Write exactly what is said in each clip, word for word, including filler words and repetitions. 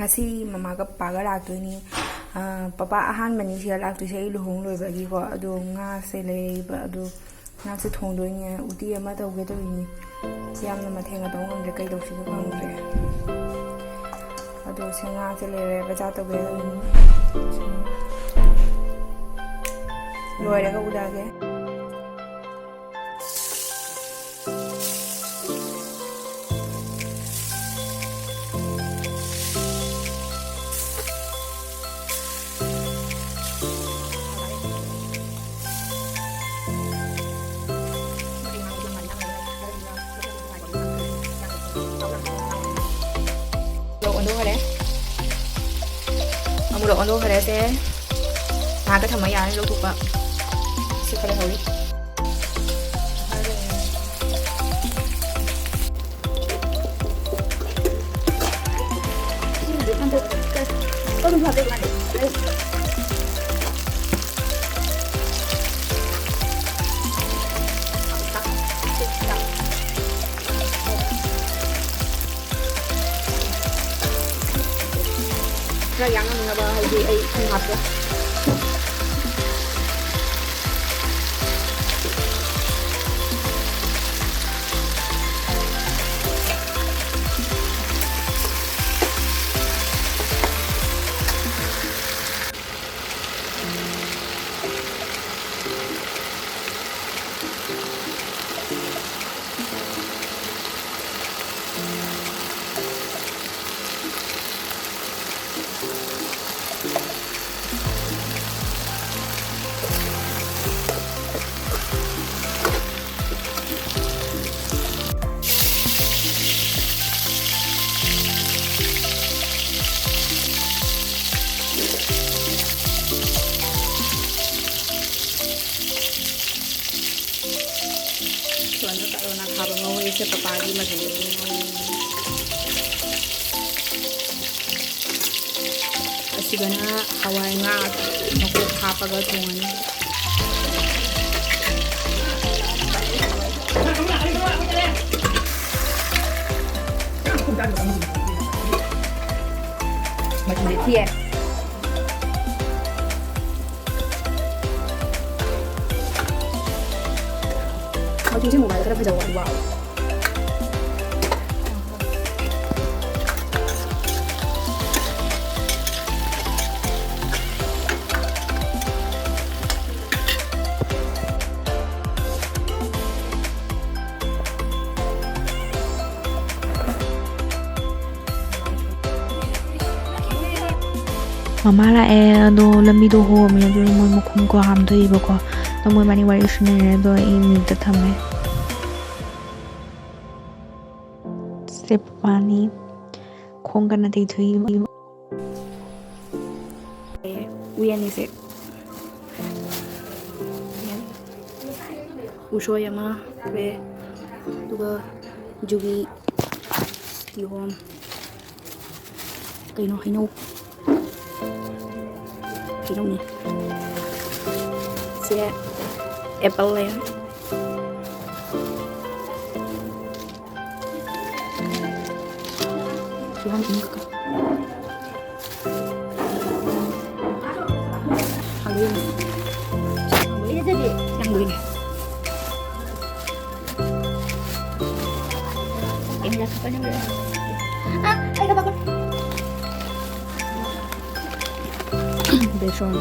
ꯉꯁꯤ ꯃꯃꯥꯒ ꯄꯄꯥꯒ ꯂꯥꯛꯇꯣꯏꯅꯤ꯫ ꯑꯥ, ꯄꯄꯥ ꯑꯍꯥꯟꯕꯅꯤ ꯁꯤꯗ ꯂꯥꯛꯇꯣꯏꯁꯦ ꯑꯩ ꯂꯨꯍꯣꯡ ꯂꯣꯏꯕꯒꯤꯀꯣ꯫ ꯑꯗꯣ ꯉꯥꯁꯦ ꯂꯩꯔꯛꯏꯕ, ꯑꯗꯣ ꯉꯥꯁꯦ ꯊꯣꯡꯗꯣꯏꯅꯦ꯫ ꯎꯇꯤ ꯑꯃ ꯇꯧꯒꯦ ꯇꯧꯔꯤꯅꯤ꯫ ꯁꯤ ꯌꯥꯝꯅ ꯃꯊꯦꯜꯒ ꯇꯧ ꯉꯝꯗ꯭ꯔꯦ, ꯀꯩ ꯇꯧꯁꯤꯒꯦ ꯈꯪꯗ꯭ꯔꯦ꯫ ꯑꯗꯣ ꯁꯤ ꯉꯥꯁꯦ ꯂꯩꯔꯦ, ꯕꯖꯥꯔ ꯇꯧꯒꯦ ꯇꯧꯔꯤꯅꯤ꯫ ꯂꯣꯏꯔꯒ ꯎꯠꯂꯛꯑꯒꯦ꯫ ꯃꯣꯔꯣꯛ ꯑꯣꯟꯊꯣꯛꯈꯔꯦ꯫ ꯑꯃꯨꯔꯣꯛ ꯑꯣꯟꯊꯣꯛꯈꯔꯦ ꯁꯦ꯫ ꯉꯥꯏꯍꯥꯛꯀ ꯊꯝꯃ ꯌꯥꯔꯅꯤ ꯂꯧꯊꯣꯛꯄ꯫ ꯁꯤ ꯈꯔ ꯍꯧꯔꯤ꯫ ꯈꯔ ꯌꯥꯡꯅꯅꯕ ꯍꯥꯏꯗꯤ ꯑꯩ ꯊꯨꯝ ꯍꯥꯞꯄꯦ꯫ ꯁꯨꯃꯥꯏꯅ ꯀꯥꯔꯣꯠ ꯑꯈꯥꯕ ꯉꯧꯔꯤꯁꯦ ꯄꯄꯥꯒꯤ ꯃꯊꯦꯜꯗꯒꯤ ꯉꯧꯔꯤꯅꯤ꯫ ꯑꯁꯤꯗꯅ ꯍꯋꯥꯏ ꯉꯥ ꯃꯀꯣꯛ ꯍꯥꯞꯄꯒ ꯊꯣꯡꯉꯅꯤ꯫ ꯊꯤꯌꯦ꯫ ꯃꯆꯨꯁꯦ ꯃꯣꯕꯥꯏꯜꯗ ꯈꯔ ꯐꯖꯕ ꯋꯥꯠꯂꯤ꯫ ꯋꯥꯎ꯫ ꯃꯃꯥ ꯂꯥꯛꯑꯦ, ꯑꯗꯣ ꯂꯝꯕꯤꯗꯣ ꯍꯣꯝꯃꯦ, ꯑꯗꯨꯅ ꯃꯣꯏ ꯃꯈꯣꯡ ꯀꯣ ꯍꯥꯝꯗꯣꯛꯏꯕꯀꯣ꯫ ꯑꯗꯣ ꯃꯣꯏ ꯏꯕꯥꯅꯤ ꯋꯥꯔꯤ ꯁꯥꯟꯅꯔꯦ, ꯑꯗꯣ ꯑꯩ ꯃ꯭ꯌꯨꯠꯇ ꯊꯝꯃꯦ꯫ ꯁꯦ ꯄꯥꯅꯤ ꯈꯣꯡ ꯀꯟꯅ ꯇꯩꯊꯣꯛꯏ꯫ ꯎꯌꯦꯟ ꯑꯅꯤꯁꯦ꯫ ꯎꯁꯣꯏ ꯑꯃ ꯄꯨꯔꯛꯑꯦ꯫ ꯑꯗꯨꯒ ꯖꯨꯕꯤ, ꯀꯤꯍꯣꯝ, ꯀꯩꯅꯣ, ꯍꯩꯅꯧ꯫ ꯍꯩꯅꯧꯅꯦ꯫ ꯁꯦ ꯑꯦꯄꯜ ꯂꯩꯔꯦ꯫ ꯀꯤꯍꯣꯝ ꯑꯅꯤꯈꯛ꯫ ꯍꯥꯎꯋꯤ꯫ ꯍꯥꯎꯋꯤ꯫ ꯌꯥꯝ ꯍꯥꯎꯋꯤ꯫ ꯑ, ꯑꯩ ꯊꯕꯛ ꯕꯦꯁꯣꯟ꯫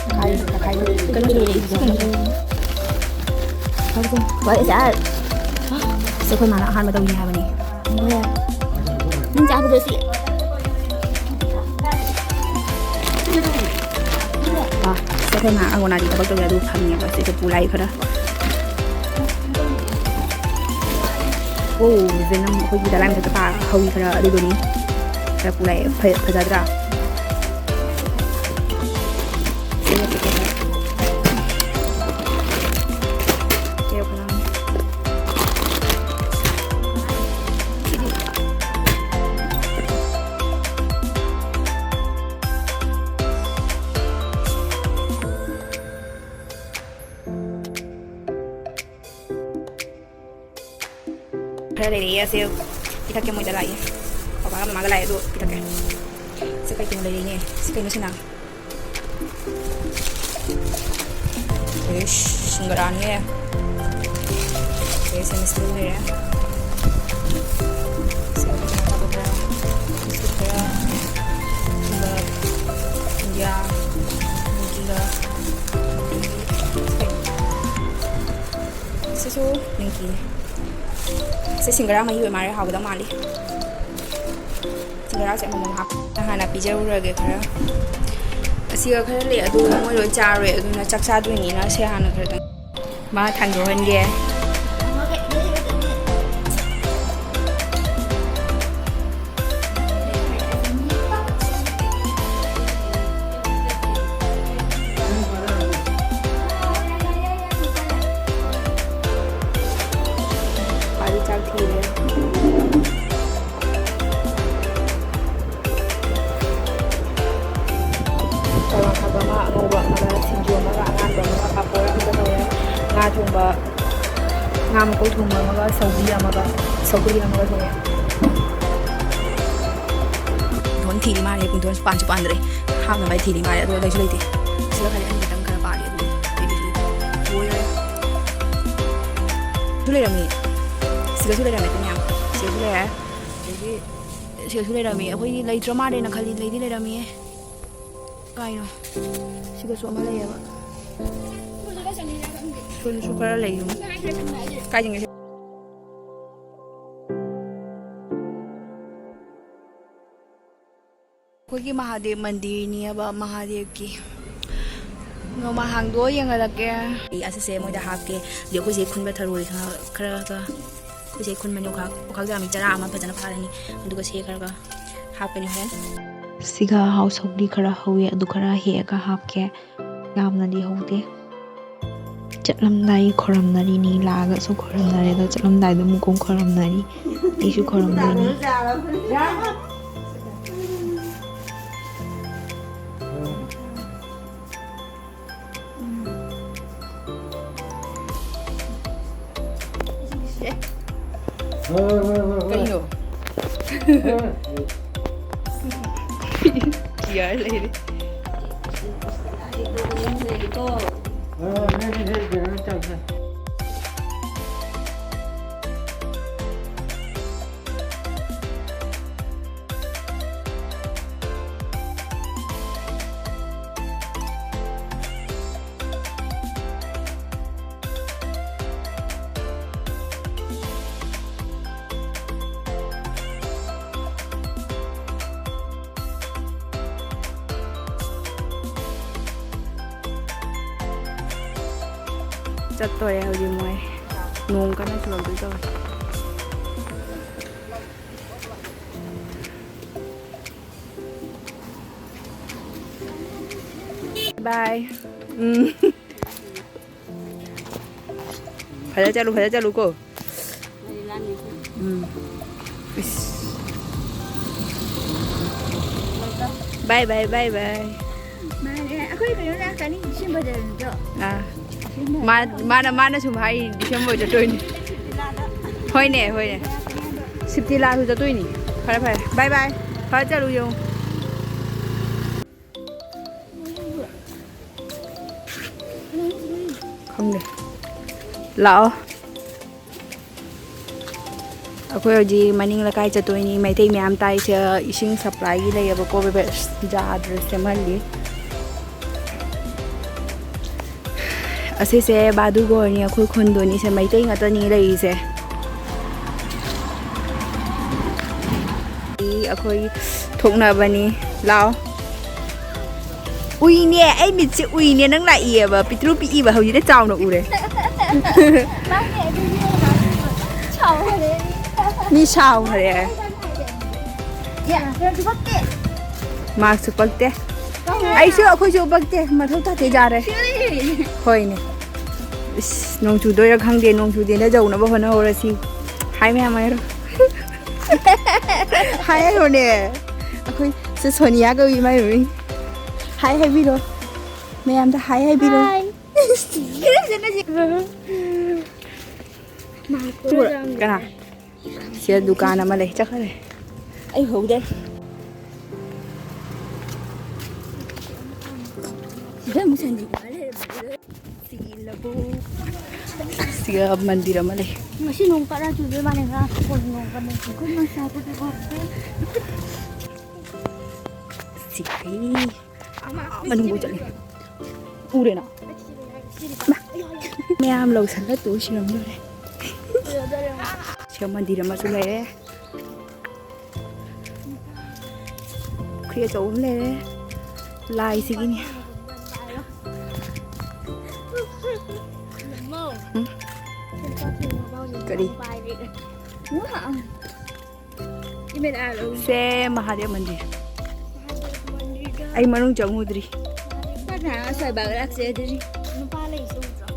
ꯇꯈꯥꯏ, ꯇꯈꯥꯏ꯫ ꯀꯩꯅꯣ ꯇꯧꯔꯦ, ꯏꯁꯤꯡ ꯀꯩꯅꯣ ꯇꯧꯔꯦ꯫ ꯍꯣꯏ, ꯏꯆꯥ꯫ ꯑꯁ, ꯑꯩꯈꯣꯏ ꯃꯥꯅ ꯑꯍꯥꯟꯕ ꯇꯧꯅꯤ ꯍꯥꯏꯕꯅꯤ꯫ ꯅꯪ ꯆꯥꯕꯗꯣ ꯁꯤ꯫ ꯑꯥ, ꯑꯁ, ꯑꯩꯈꯣꯏ ꯃꯥ ꯑꯪꯒꯣꯅꯥꯗꯤ ꯊꯕꯛ ꯇꯧꯔꯤ, ꯑꯗꯨ ꯐꯪꯉꯦꯕ ꯁꯤꯁꯦ ꯄꯨ ꯂꯥꯛꯏ ꯈꯔ꯫ ꯑꯣ, ꯁꯤꯗ ꯅꯪ ꯑꯩꯈꯣꯏꯒꯤ ꯗꯂꯥꯏ ꯃꯊꯛꯇ ꯄꯥ-, ꯍꯧꯋꯤ ꯈꯔ, ꯑꯗꯨꯗꯨꯅꯤ꯫ ꯈꯔ ꯄꯨꯂꯥꯏ ꯐ-, ꯐꯖꯗ꯭ꯔꯥ? ꯈꯔ ꯂꯩꯔꯛꯑꯦ ꯑꯁꯦ꯫ ꯄꯤꯊꯛꯀꯦ, ꯃꯣꯏꯗ ꯂꯥꯛꯏ꯫ ꯄꯄꯥꯒ ꯃꯃꯥꯒ ꯂꯥꯛꯑꯦ, ꯑꯗꯨ ꯄꯤꯊꯛꯀꯦ꯫ ꯁꯤ ꯀꯩ ꯀꯩꯅꯣ ꯂꯩꯔꯤꯅꯦ? ꯁꯤ ꯀꯩꯅꯣ ꯁꯤꯅ? ꯏꯁ, ꯁꯤꯡꯒꯔꯥꯅꯦ꯫ ꯑꯗꯩ ꯁꯤ ꯃꯤꯁꯇꯤ ꯂꯩꯔꯦ꯫ ꯁꯤ ꯀꯩꯅꯣ ꯇꯧꯕ ꯈꯔ, ꯕꯤꯁꯀꯤꯠ ꯈꯔ, ꯑꯗꯨꯒ ꯏꯟꯗꯤꯌꯥ, ꯅꯤꯝꯀꯤꯒ, ꯁꯤꯁꯨ ꯅꯤꯝꯀꯤꯅꯦ꯫ ꯁꯤ ꯁꯤꯡꯒꯔꯥ ꯃꯍꯤ ꯑꯣꯏ ꯃꯥꯜꯂꯦ, ꯍꯥꯎꯒꯗꯧ ꯃꯥꯜꯂꯤ꯫ ꯁꯤꯡꯒꯔꯥꯁꯦ ꯑꯃꯃꯝ ꯍꯥꯞ-, ꯍꯥꯟꯅ ꯄꯤꯖꯔꯨꯔꯒꯦ ꯈꯔ꯫ ꯑꯁꯤꯒ ꯈꯔ ꯂꯩ, ꯑꯗꯨ ꯃꯣꯏ ꯂꯣꯏ ꯆꯥꯔꯣꯏ, ꯑꯗꯨꯅ ꯆꯥꯛ ꯆꯥꯗꯣꯏꯅꯤꯅ ꯁꯤ ꯍꯥꯟꯅ ꯈꯔꯗꯪ꯫ ꯃꯥ ꯊꯥꯡꯗꯣꯛꯍꯟꯒꯦ꯫ ꯃꯥꯗꯤ ꯆꯥꯛ ꯊꯤꯔꯦ꯫ ꯆꯧꯔꯥꯛ ꯍꯥꯞꯄ ꯑꯃ, ꯑꯉꯧꯕ ꯑꯃꯒ, ꯁꯤꯡꯖꯨ ꯑꯃꯒ, ꯑꯉꯥꯟꯕ ꯑꯃꯒ, ꯄꯥꯐꯣꯔ ꯑꯃꯒ ꯇꯧꯔꯦ꯫ ꯉꯥ ꯊꯣꯡꯕ, ꯉꯥ ꯃꯀꯣꯏ ꯊꯣꯡꯕ ꯑꯃꯒ, ꯁꯧꯒ꯭ꯔꯤ ꯑꯃꯒ, ꯁꯧꯒ꯭ꯔꯤ ꯑꯃꯒ ꯊꯣꯡꯉꯦ꯫ ꯄꯨꯡꯊꯣꯟ ꯊꯤꯔꯤ ꯃꯥꯜꯂꯦ, ꯄꯨꯡꯊꯣꯟꯁꯨ ꯄꯥꯟꯁꯨ ꯄꯥꯟꯗ꯭ꯔꯦ꯫ ꯍꯥꯞꯅꯕ ꯊꯤꯔꯤ ꯃꯥꯜꯂꯦ, ꯑꯗꯣ ꯂꯩꯁꯨ ꯂꯩꯇꯦ꯫ ꯁꯤꯗ ꯈꯜꯂꯤ ꯑꯅꯤ ꯈꯛꯇꯪ ꯈꯔ ꯄꯥꯜꯂꯤ, ꯑꯗꯨ ꯂꯩꯕꯤꯗ꯭ꯔꯤ꯫ ꯂꯣꯏꯔꯦ꯫ ꯁꯨ ꯂꯩꯔꯝꯃꯤ꯫ ꯁꯤꯗꯁꯨ ꯂꯩꯔꯝꯃꯦ, ꯄꯨꯡ ꯌꯥꯝ꯫ ꯁꯤꯗꯁꯨ ꯂꯩꯔꯦ꯫ ꯑꯗꯒꯤ ꯁꯤꯗꯁꯨ ꯂꯩꯔꯝꯃꯤ꯫ ꯑꯩꯈꯣꯏꯗꯤ ꯂꯩꯇ꯭ꯔ ꯃꯥꯜꯂꯦꯅ ꯈꯜꯂꯤ, ꯂꯩꯗꯤ ꯂꯩꯔꯝꯃꯤꯌꯦ꯫ ꯀꯥꯏꯅꯣ? ꯁꯤꯗꯁꯨ ꯑꯃ ꯂꯩꯌꯦꯕ꯫ ꯁꯣꯝꯗꯁꯨ ꯈꯔ ꯂꯩ꯫ ꯀꯥꯏꯗꯅꯣ? ꯑꯩꯈꯣꯏꯒꯤ ꯃꯍꯥꯗꯦꯕ ꯃꯟꯗꯤꯔꯅꯦꯕ, ꯃꯍꯥꯗꯦꯕꯀꯤ꯫ ꯅꯣꯡꯃ ꯍꯥꯡꯗꯣꯛꯑ ꯌꯦꯡꯍꯜꯂꯛꯀꯦ꯫ ꯑꯩ ꯑꯁꯤꯁꯦ ꯃꯣꯏꯗ ꯍꯥꯞꯀꯦ꯫ ꯑꯗꯩ ꯑꯩꯈꯣꯏꯁꯦ ꯈꯨꯟꯕ ꯊꯔꯣꯏ ꯈꯔ, ꯈꯔꯒ, ꯑꯩꯈꯣꯏꯁꯦ ꯈꯨꯟꯕꯅꯦ, ꯎꯈꯥꯛ, ꯎꯈꯥꯛ ꯖꯥꯝꯃꯤ ꯆꯔꯥ ꯑꯃ ꯐꯖꯅ ꯐꯥꯔꯅꯤ꯫ ꯑꯗꯨꯒ ꯁꯦ ꯈꯔꯒ ꯍꯥꯞꯀꯅꯤ ꯍꯣꯔꯦꯟ꯫ ꯁꯤꯒ ꯍꯥꯎ ꯁꯧꯒ꯭ꯔꯤ ꯈꯔ ꯍꯧꯋꯦ, ꯑꯗꯨ ꯈꯔ ꯍꯦꯛꯑꯒ ꯍꯥꯞꯀꯦ꯫ ꯌꯥꯝꯅꯗꯤ ꯍꯧꯗꯦ꯫ ꯆꯠꯂꯝꯗꯥꯏ ꯈꯣꯏꯔꯝꯅꯔꯤꯅꯤ, ꯂꯥꯛꯑꯒꯁꯨ ꯈꯣꯏꯔꯝꯅꯔꯦ, ꯑꯗꯣ ꯆꯠꯂꯝꯗꯥꯏꯗ ꯑꯃꯨꯛ ꯀꯣꯡ ꯈꯣꯏꯔꯝꯅꯔꯤ꯫ ꯑꯩꯁꯨ ꯈꯣꯏꯔꯝꯗꯣꯏꯅꯤ꯫ ꯍꯣꯏ, ꯍꯣꯏ, ꯍꯣꯏ, ꯍꯣꯏ꯫ ꯀꯩꯅꯣ? ꯀꯤꯌꯥꯔ ꯂꯩꯔꯦ꯫ ꯆꯠꯇꯣꯔꯦ ꯍꯧꯖꯤꯛ ꯃꯣꯏ꯫ ꯅꯣꯡ ꯀꯟꯅ ꯆꯨꯔꯛꯇꯣꯏ ꯇꯧꯔꯦ꯫ ꯕꯥꯏ꯫ ꯎꯝ꯫ ꯐꯖ ꯆꯠꯂꯨ, ꯐꯖ ꯆꯠꯂꯨ ꯀꯣ꯫ ꯎꯝ꯫ ꯏꯁ꯫ ꯕꯥꯏ ꯕꯥꯏ, ꯕꯥꯏ ꯕꯥꯏ꯫ ꯃꯥꯅꯦ, ꯑꯩꯈꯣꯏ ꯀꯩꯅꯣ ꯂꯥꯛꯀꯅꯤ, ꯗꯤꯁꯦꯝꯕꯔꯗ ꯅꯠꯇ꯭ꯔꯣ? ꯑꯥ꯫ ꯗꯤꯁꯦꯝꯕꯔ꯫ ꯃꯥ-, ꯃꯥꯅ, ꯃꯥꯅ ꯁꯨꯝ ꯍꯥꯏ, ꯗꯤꯁꯦꯝꯕꯔ ꯆꯠꯇꯣꯏꯅꯤ꯫ ꯁꯤꯞꯇꯤꯂꯥꯗ꯫ ꯍꯣꯏꯅꯦ, ꯍꯣꯏꯅꯦ꯫ ꯂꯥꯛꯀꯅꯤ ꯑꯗꯣ꯫ ꯁꯤꯞꯇꯤꯂꯥꯁꯨ ꯆꯠꯇꯣꯏꯅꯤ꯫ ꯐꯔꯦ, ꯐꯔꯦ꯫ ꯕꯥꯏ ꯕꯥꯏ꯫ ꯐꯔꯦ, ꯆꯠꯂꯨ ꯌꯦꯡꯉꯨ꯫ ꯈꯪꯗꯦ꯫ ꯂꯥꯛꯑꯣ꯫ ꯑꯩꯈꯣꯏ ꯍꯧꯖꯤꯛ ꯃꯅꯤꯡ ꯂꯩꯀꯥꯏ ꯆꯠꯇꯣꯏꯅꯤ꯫ ꯃꯩꯇꯩ ꯃꯌꯥꯝ ꯇꯥꯏꯁꯦ ꯏꯁꯤꯡ ꯁꯄ꯭ꯂꯥꯏꯒꯤ ꯂꯩꯌꯦꯕꯀꯣ, ꯕꯦꯕꯦ-, ꯖꯥꯔ ꯁꯦꯝꯍꯜꯂꯤ꯫ ꯑꯁꯤꯁꯦ ꯕꯥꯗꯨꯒꯣꯔꯅꯤ, ꯑꯩꯈꯣꯏ ꯈꯨꯟꯗꯨꯅꯤ꯫ ꯁꯦ ꯃꯩꯇꯩ ꯉꯥꯛꯇꯅꯤ ꯂꯩꯔꯤꯁꯦ꯫ ꯑꯩꯈꯣꯏ ꯊꯣꯛꯅꯕꯅꯤ꯫ ꯂꯥꯛꯑꯣ꯫ ꯎꯏꯅꯦ, ꯑꯩ ꯃꯤꯠꯁꯦ ꯎꯏꯅꯦ꯫ ꯅꯪ ꯂꯥꯛꯏꯌꯦꯕ꯫ ꯄꯤꯛꯇ꯭ꯔꯨ ꯄꯤꯛꯏꯕ, ꯍꯧꯖꯤꯛꯇ ꯆꯥꯎꯅ ꯎꯔꯦ꯫ ꯃꯥꯅꯦ, ꯑꯗꯨꯗꯤ ꯁꯥꯎꯈ꯭ꯔꯦ꯫ ꯃꯤ ꯁꯥꯎꯈ꯭ꯔꯦ꯫ ꯌꯥ, ꯀꯩꯅꯣꯁꯨ ꯄꯛꯇꯦ꯫ ꯃꯥꯁꯨ ꯄꯛꯇꯦ꯫ ꯀꯧꯔꯦ꯫ ꯑꯩꯁꯨ, ꯑꯩꯈꯣꯏꯁꯨ ꯄꯛꯇꯦ꯫ ꯃꯊꯧ ꯇꯥꯗꯦ, ꯌꯥꯔꯦ꯫ ꯁꯤꯔꯦ꯫ ꯍꯣꯏꯅꯦ꯫ ꯏꯁ, ꯅꯣꯡ ꯆꯨꯗꯣꯏꯔꯥ ꯈꯪꯗꯦ꯫ ꯅꯣꯡ ꯆꯨꯗꯦꯅ ꯌꯧꯅꯕ ꯍꯣꯠꯅꯍꯧꯔꯁꯤ꯫ ꯍꯥꯏ ꯃꯌꯥꯝ ꯍꯥꯏꯔꯣ꯫ ꯍꯥꯏ ꯍꯥꯏꯔꯣꯅꯦ꯫ ꯑꯩꯈꯣꯏ ꯁꯦ ꯁꯣꯅꯤꯌꯥ ꯀꯧꯏ ꯃꯥꯏ ꯃꯃꯤꯡ꯫ ꯍꯥꯏ ꯍꯥꯏꯕꯤꯔꯣ꯫ ꯃꯌꯥꯝꯗ ꯍꯥꯏ ꯍꯥꯏꯕꯤꯔꯣ꯫ ꯍꯥꯏ꯫ ꯀꯅꯥ? ꯁꯤꯗ ꯗꯨꯀꯥꯟ ꯑꯃ ꯂꯩ, ꯆꯠꯈ꯭ꯔꯦ꯫ ꯑꯩ ꯍꯧꯗꯦ꯫ ꯁꯤꯗ ꯑꯃꯨꯛ ꯁꯟꯗꯤ ꯂꯩꯔꯝꯃꯦ꯫ ꯁꯤꯒꯤ ꯂꯧꯕꯨꯛ꯫ ꯁꯤꯒ ꯃꯟꯗꯤꯔ ꯑꯃ ꯂꯩ꯫ ꯉꯁꯤ ꯅꯣꯡ ꯀꯟꯅ ꯆꯨꯗꯣꯏ ꯃꯥꯜꯂꯦ꯫ ꯉꯔꯥꯡ ꯐꯣꯟ ꯅꯣꯡ ꯀꯟꯅ ꯆꯨ-, ꯑꯩꯈꯣꯏ ꯉꯁꯥꯏ ꯁꯤꯒꯤ ꯃꯅꯨꯡꯕꯨ ꯆꯠꯂꯦ꯫ ꯎꯔꯦꯅ? ꯃꯌꯥꯝ ꯂꯧꯁꯜꯂ ꯇꯨ ꯁꯤꯔꯝꯗꯣꯔꯦ꯫ ꯁꯤꯗ ꯃꯟꯗꯤꯔ ꯑꯃꯁꯨ ꯂꯩꯔꯦ꯫ ꯄꯨꯈ꯭ꯔꯤ ꯑꯆꯧꯕ ꯑꯃ ꯂꯩꯔꯦ꯫ ꯂꯥꯏꯁꯤꯒꯤꯅꯤ꯫ ꯎꯝ? ꯀꯔꯤ? ꯁꯦ ꯃꯍꯥꯗꯦꯕ ꯃꯟꯗꯤꯔ꯫ ꯑꯩ ꯃꯅꯨꯡ ꯆꯪꯉꯨꯗ꯭ꯔꯤ꯫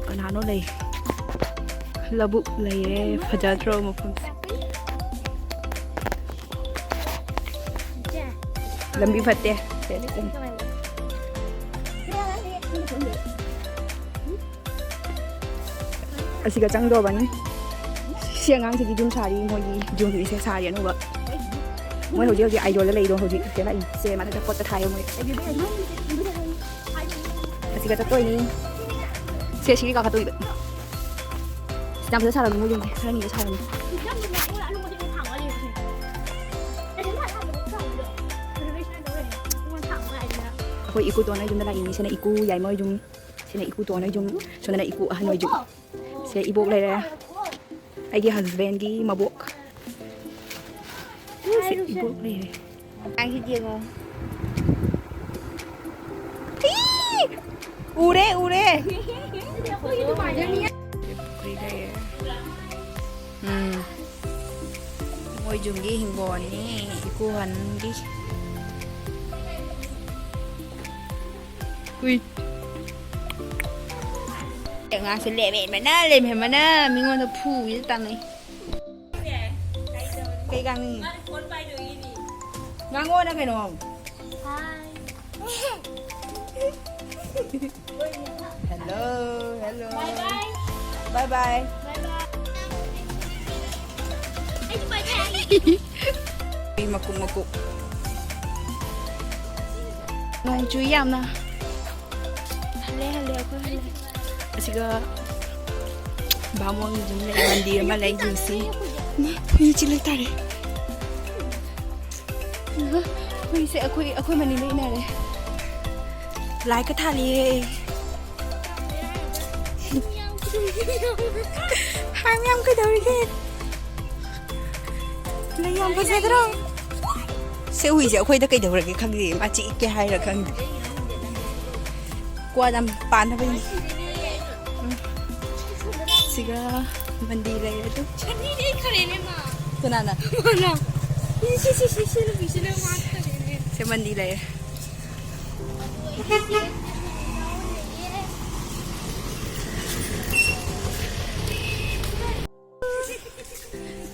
ꯀꯅꯥꯅꯣ ꯂꯩ? ꯂꯧꯕꯨꯛ ꯂꯩꯔꯦ꯫ ꯐꯖꯗ꯭ꯔꯣ ꯃꯐꯝꯁꯦ? ꯂꯝꯕꯤ ꯐꯠꯇꯦ꯫ ꯑꯁꯤꯒ ꯆꯪꯗꯧꯕꯅꯤ꯫ ꯁꯤ ꯑꯉꯥꯡꯁꯤꯗꯤ ꯌꯨꯝ ꯁꯥꯔꯤ, ꯃꯣꯏꯒꯤ ꯌꯨꯝꯁꯦ ꯁꯥꯔꯤ ꯑꯅꯧꯕ꯫ ꯃꯣꯏ ꯍꯧꯖꯤꯛ ꯍꯧꯖꯤꯛ ꯑꯥꯏꯗꯣꯜꯗ ꯂꯩꯗꯣ, ꯍꯧꯖꯤꯛ ꯁꯦ ꯂꯥꯛꯏ꯫ ꯁꯦ ꯃꯊꯛꯇ ꯄꯣꯠꯇ ꯊꯥꯏꯌꯦ ꯃꯣꯏ꯫ ꯑꯁꯤꯒ ꯆꯠꯇꯣꯏꯅꯤ꯫ ꯁꯦ ꯁꯤꯒꯤ ꯀꯥꯈꯠꯇꯣꯏꯕ꯫ ꯌꯥꯝ ꯐꯖꯅ ꯁꯥꯔꯝꯃꯤ ꯃꯣꯏ ꯌꯨꯝꯁꯦ꯫ ꯈꯔ ꯅꯤꯒ ꯁꯥꯔꯝꯃꯤ꯫ ꯑꯩꯈꯣꯏ ꯏꯀꯨ ꯇꯣꯟꯅ ꯌꯨꯝꯗ ꯂꯥꯛꯏꯅꯤ꯫ ꯁꯤꯅ ꯏꯀꯨ ꯌꯥꯏꯃ ꯌꯨꯝ꯫ ꯁꯤꯅ ꯏꯀꯨ ꯇꯣꯟꯅ ꯌꯨꯝ꯫ ꯁꯣꯝꯗꯅ ꯏꯀꯨ ꯑꯍꯟ ꯍꯣꯏ ꯌꯨꯝ꯫ ꯁꯦ ꯏꯕꯣꯛ ꯂꯩꯔꯦ꯫ ꯑꯩꯒꯤ ꯍꯁꯕꯦꯟꯒꯤ ꯃꯕꯣꯛ꯫ ꯁꯦ ꯏꯕꯣꯛ ꯂꯩꯔꯦ꯫ ꯑꯩꯒꯤ ꯌꯦꯡꯉꯣ꯫ ꯏ! ꯎꯔꯦ, ꯎꯔꯦ꯫ ꯄꯨꯈ꯭ꯔꯤ ꯂꯩꯔꯦ꯫ ꯎꯝ꯫ ꯃꯣꯏ ꯌꯨꯝꯒꯤ ꯍꯤꯡꯒꯣꯜꯅꯤ, ꯏꯀꯨ ꯍꯟꯒꯤ꯫ ꯎꯏ꯫ ꯑꯉꯥꯡꯁꯦ ꯂꯦꯝꯍꯟꯕꯅ, ꯂꯦꯝꯍꯟꯕꯅ ꯃꯤꯉꯣꯟꯗ ꯐꯨꯒꯤꯗ ꯇꯥꯟꯅꯩ꯫ ꯀꯩ ꯉꯥꯡꯅꯤꯡꯉꯤ? ꯉꯥꯡꯉꯣꯅ ꯀꯩꯅꯣ? Hello, hello. Bye bye. Bye bye. Bye bye. ꯃꯀꯨꯞ ꯃꯀꯨꯞ꯫ ꯅꯣꯡ ꯆꯨꯏ ꯌꯥꯝꯅ꯫ ꯍꯜꯂꯦ, ꯍꯜꯂꯦ, ꯑꯩꯈꯣꯏ ꯍꯜꯂꯦ꯫ ꯑꯁꯤꯒ ꯕꯥꯃꯣꯟꯒꯤ ꯌꯨꯝ ꯂꯩ, ꯃꯟꯗꯤꯔ ꯑꯃ ꯂꯩ, ꯌꯦꯡꯁꯤ꯫ ꯃꯥ, ꯍꯨꯏ ꯆꯤꯜꯂ ꯇꯥꯔꯦ꯫ ꯍꯨꯏꯁꯦ ꯑꯩꯈꯣꯏ, ꯑꯩꯈꯣꯏ ꯃꯅꯤꯡꯗ ꯏꯟꯅꯔꯦ꯫ ꯂꯥꯏꯠꯀ ꯊꯥꯜꯂꯤꯌꯦ꯫ ꯍꯥꯏ ꯃꯌꯥꯝ, ꯀꯩꯗꯧꯔꯤꯒꯦ? ꯂꯩ ꯌꯥꯝ ꯐꯖꯗ꯭ꯔꯣ? ꯁꯦ ꯍꯨꯏꯁꯦ ꯑꯩꯈꯣꯏꯗ ꯀꯩꯗꯧꯔꯒꯦ ꯈꯪꯗꯦ, ꯃꯥ ꯆꯤꯛꯀꯦ ꯍꯥꯏꯔ ꯈꯪꯗꯦ꯫ ꯀ꯭ꯋꯥ ꯌꯥꯝ ꯄꯥꯟꯅꯕꯩꯅꯦ꯫ ꯎꯝ꯫ ꯁꯤꯒ ꯃꯟꯗꯤ ꯂꯩꯔꯦ ꯑꯗꯨ꯫ ꯁꯅꯤꯗꯤ ꯈꯔꯦꯅꯦ ꯃꯥ꯫ ꯀꯅꯥꯅ? ꯃꯥꯅ꯫ ꯁꯤ, ꯁꯤ, ꯁꯤ, ꯁꯤ ꯅꯨꯄꯤꯁꯤꯅ ꯃꯥ ꯈꯔꯦꯅꯦ꯫ ꯁꯦ ꯃꯟꯗꯤ ꯂꯩꯔꯦ꯫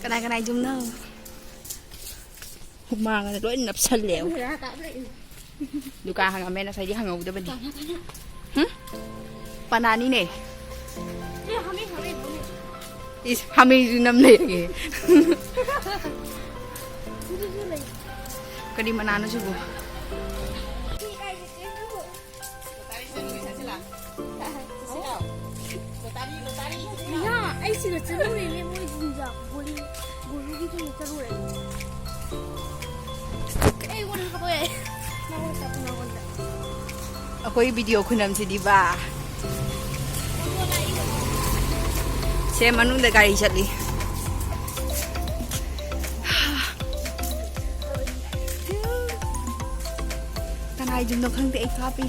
ꯀꯅꯥ ꯀꯅꯥ ꯌꯨꯝꯅꯣ? ꯍꯨꯃꯥꯡꯅ ꯂꯣꯏ ꯅꯞꯁꯜꯂꯦ꯫ ꯗꯨꯀꯥꯟ ꯍꯥꯡꯉꯝꯃꯦ, ꯉꯁꯥꯏꯗꯤ ꯍꯥꯡꯍꯧꯗꯕꯅꯤ꯫ ꯍꯨꯝ? ꯄꯅꯥꯅꯤꯅꯦ꯫ ꯏꯁ, ꯍꯥꯃꯦꯡꯁꯨ ꯅꯝ ꯂꯩꯔꯒꯦ꯫ ꯀꯔꯤ ꯃꯅꯥꯅꯣ ꯁꯤꯕꯨ? ꯏꯃꯥ, ꯑꯩ ꯁꯤꯗ ꯆꯠꯂꯨꯔꯦꯅꯦ, ꯃꯣꯏ ꯖꯤꯝꯗ ꯒꯣꯂꯤ, ꯒꯣꯂꯤꯒꯤ ꯁꯣꯝꯗ ꯆꯠꯂꯨꯔꯦ꯫ ꯑꯩꯉꯣꯟꯗ ꯍꯥꯞꯄꯛꯑꯦ꯫ ꯅꯉꯣꯟꯗ ꯍꯥꯞꯄꯛꯑꯦ, ꯅꯉꯣꯟꯗ꯫ ꯑꯩꯈꯣꯏ ꯚꯤꯗꯤꯑꯣ ꯈꯨꯅꯝꯁꯤꯗꯤꯕ꯫ ꯁꯦ ꯃꯅꯨꯡꯗ ꯒꯥꯔꯤ ꯆꯠꯂꯤ꯫ ꯀꯅꯥꯏ ꯌꯨꯝꯅꯣ ꯈꯪꯗꯦ, ꯑꯩ ꯀꯥꯞꯄꯤ꯫